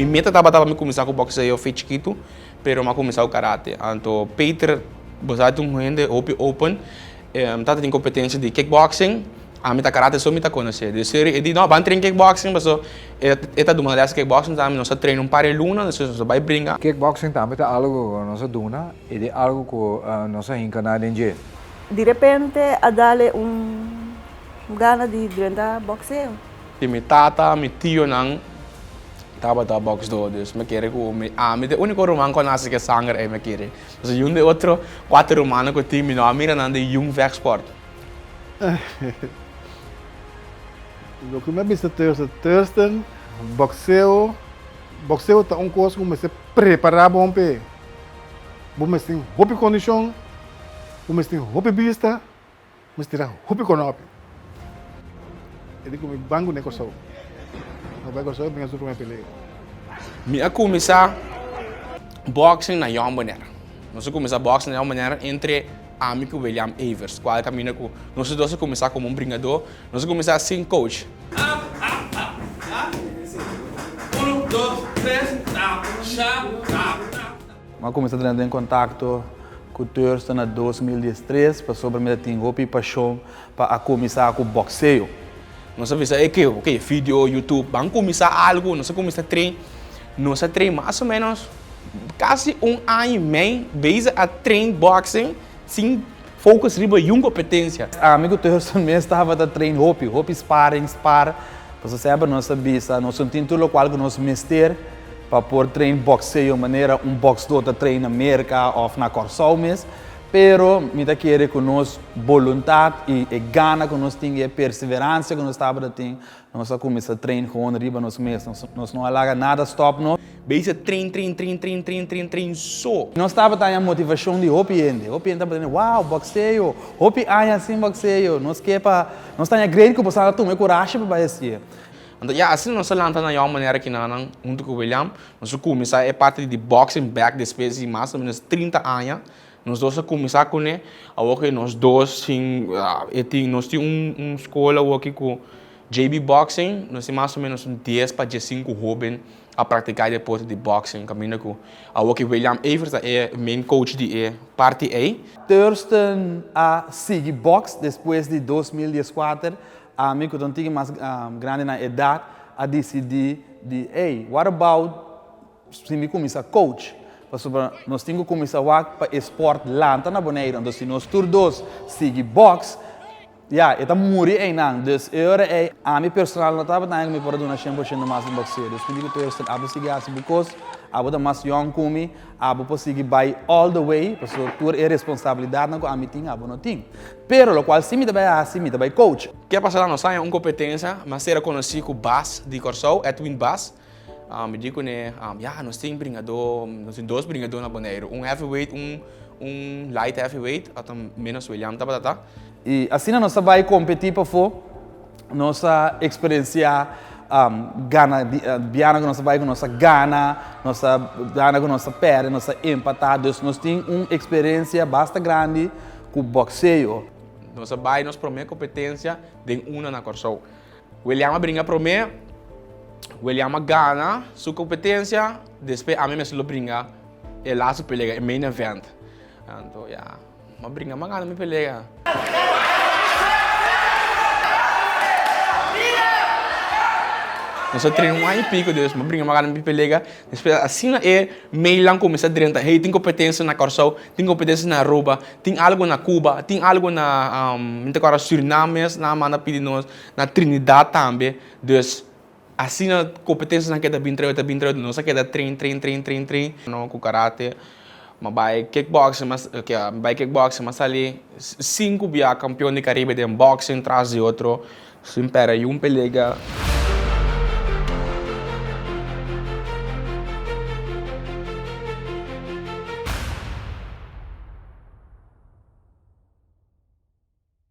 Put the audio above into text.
meta tabata pa mi kuminsá ku bokseo fe chikitu, pero mi a kuminsá ku karate. Anto Peter, bo sa ta un hende hopi open, tata tin kompetensia di kickboxing, ami ta karate so mi ta konosé. Dus e di no, ban train kickboxing paso e ta duna lès kickboxing tambe, nos a train un par di luna, despues nos a bai bringa. Kickboxing tambe ta algu ku nos a duna i di algu ku nos a hinka na den dje. Di repente a dale un gana di drenta boxeo. Di mi tata, mi tionan tabata boxdó, dus mi kere ku mi ami ta e úniko ruman ku a nase ku e sanger ei, mi kere. Pasobra yun di e otro kuater rumannan ku tin mi no a mira nan den yun vechtsport. Loke mi a bisa Thurston, Thurston, boxeo, boxeo ta un kos ku mester prepará bon p'e. Bo mester tin hopi kondishon, bo mester tin hopi bista. Mi stira hopi konopi. E di ku mi ban ku ne Kòrsou. No bai Kòrsou e bringa su promé pelea. Mi a kuminsá boxing na Jong Bonaire. Nos a kuminsá boxing na Jong Bonaire entre ami ku William Evers, kual kaminda ku nos dos a kuminsá komo un bringadó. Nos a kuminsá sin coach. Mi a kuminsá drenta den kontakto ku Thurston na 2013 pasobra mi ta tin hopi pashon pa a kuminsá ku bòkseo. Nos a bisa e ke ok video, YouTube, ban kuminsá algu, nos a kuminsá train, nos a train mas o menos kasi un aña i mei bezig a train boxing sin focus riba yun kompetensia. Ami ku Thurston mes tabata train hopi, hopi sparring, spar, pasobra semper nos a bisa nos no tin tur lokual ku nos mester. Pa por train boxeo manera un boxdor ta train na Merca of na Corsou mes, pero mi ta kere cu nos boluntad y e gana cu nos tin y e perseverancia cu nos tabata tin, nos a cuminsa train gewoon riba nos mes, nos no a laga nada stop nos. Bezig train, train, train, train, train, train, train so. Nos tabata haña motivacion di hopi hende, hopi hende tabata wow, boxeo, hopi aña sin boxeo, nos ke pa, nos ta haña great cu boso a tuma e curashi pa bay haci'e. Anto ya asina nos a lanta na yon manera kinanan huntu ku William. Nos a kuminsá e parti di boxing bek despues di mas o menos 30 aña. Nos dos a kuminsá kuné. Awor ku nos dos tin e tin nos tin un un skol awor aki ku JB Boxing. Nos tin mas o menos un dies pa diesinku hóben a praktiká e deporte di boxing kaminda ku awor ku William Evers ta e main coach di e parti ei. Thurston a sigui box despues di 2014 Ami ku ta un tiki mas grandi na edat a disidí di, ey, what about si mi kuminsá coach? Pasobra nos tin ku kuminsá wak pa e sport lanta na Boneiru. Anto si nos tur dos sigui box, ya, e ta muri einan. Dus e ora ei, ami personal no tabata haña ku mi por a duna shen por shento mas den boxeo. Dus mi di ku Thurston, abo sigui hasi bo kos, abo ta mas yòn ku mi, Abo por sigui bai all the way, pasobra tur e responsabilidadnan ku ami tin, abo no tin. Pero lokual si mi ta bai hasi, mi ta bai coach. Ke a pasa nos aña un kompetensia, mi a sera konosí ku Bas di Kòrsou, Edwin Bas. Mi di kuné, ya nos tin bringadó, nos tin dos bringadó na Boneiru, un heavyweight, un un light heavyweight, ata ménos William tabata ta. I asina nos a bai kompetí pafó. Nos a eksperensiá gana bianan ku nos a bai ku nos a gana, nos a gana ku nos a pèrdè, nos a empatá. Dus nos tin un eksperensia basta grandi ku bòkseo. Nos a bai nos promé kompetensia den una na Kòrsou. William a bringa promé, William a gana su kompetensia, despues ami mester lo bringa e laatste pelea, e main event. Anto ya. M'a bringa m'a gana mi pelea. Nos a train un aña y pico dus m'a bringa m'a gana mi pelea. Despues asina e mailnan cuminsa drenta, hey tin competencia na Corsou, tin competencia na Aruba, tin algo na Cuba, tin algo na mi ta acorda Surinam mes nan a manda pidi nos, na Trinidad tambe. Dus asina competencianan keda bin trae, ta bin trae, nos a keda train, train, train, train, train. No cu karate, m'a bai kickboxing, m'a bai kickboxing, m'a sali sinku bia campeon di Caribe den boxing tras di otro, sin perde yun pelega.